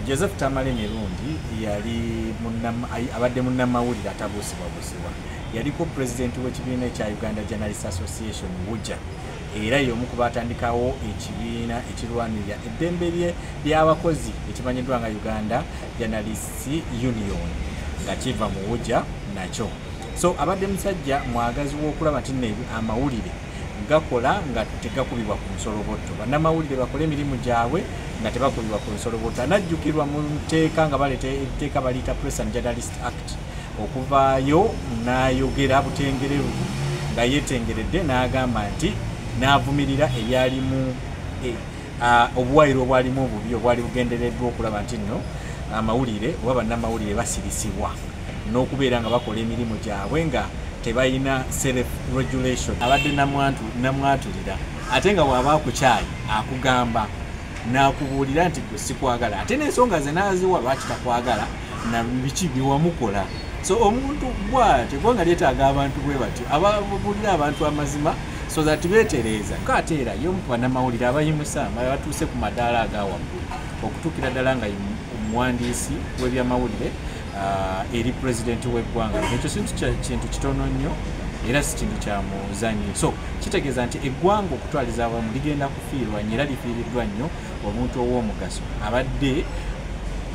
Joseph Tamale Mirundi yali abadde munnamawulire atabuusibwabuusibwa. Yaliko pulezidenti w'ekibiina ekya Uganda Journalists Association, WUJA, era y'omu ku baatandikawo ekibiina ekirwanirira eddembe ly'abakozi ekimanyiddwa nga Uganda Journalists Union, nga kiva mu WUJA nakyo. So abadde musajja mwagazi w'okulaba nti nno amawulire gakola nga tegakubibwa ku nsolobotto, bannamawulire bakole emirimu gyabwe nga tebakubibwa ku nsolobotto. Anajjukirwa mu tteeka nga baleeta etteeka baliyita Press and Journalist Act, okuvaayo n'ayogera butengerevu nga yeetengeredde, n'agamba nti n'avumirira ebyalimu obuwayiro obwalimu obubi obwali bugendereddwa okulaba nti nno amawulire oba bannamawulire basirisibwa n'okubeera nga bakola emirimu gyabwe nga tebalina self regulation. Abadde namwatulira, ate nga bw'aba akukyayi akugamba n'akubuulira nti gwe sikwagala, ate n'ensonga ze n'aziwa lwaki takwagala na biki byewamukola. So omuntu bw'atyo, eggwanga lyetaaga abantu bwe batyo ababuulira abantu amazima so that beetereeza. Ate era y'omu ku bannamawulire abayimusa batuuse ku madaala aga waggulu okutuukira ddala nga omuwandiisi w'ebyamawulire eri pulezidenti w'eggwanga. Ekyo kintu kitono nnyo era si kintu kya muzannyo. So kitegeeza nti eggwanga okutwaliza awamu ligenda kufiirwa nnyo, era lifiiriddwa nnyo omuntu ow'omugaso abadde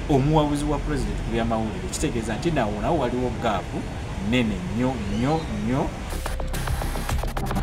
omuwabuzi wa pulezidenti ku byamawulire. Kitegeeza nti nawo waliwo gap nnene nnyo nnyo nnyo.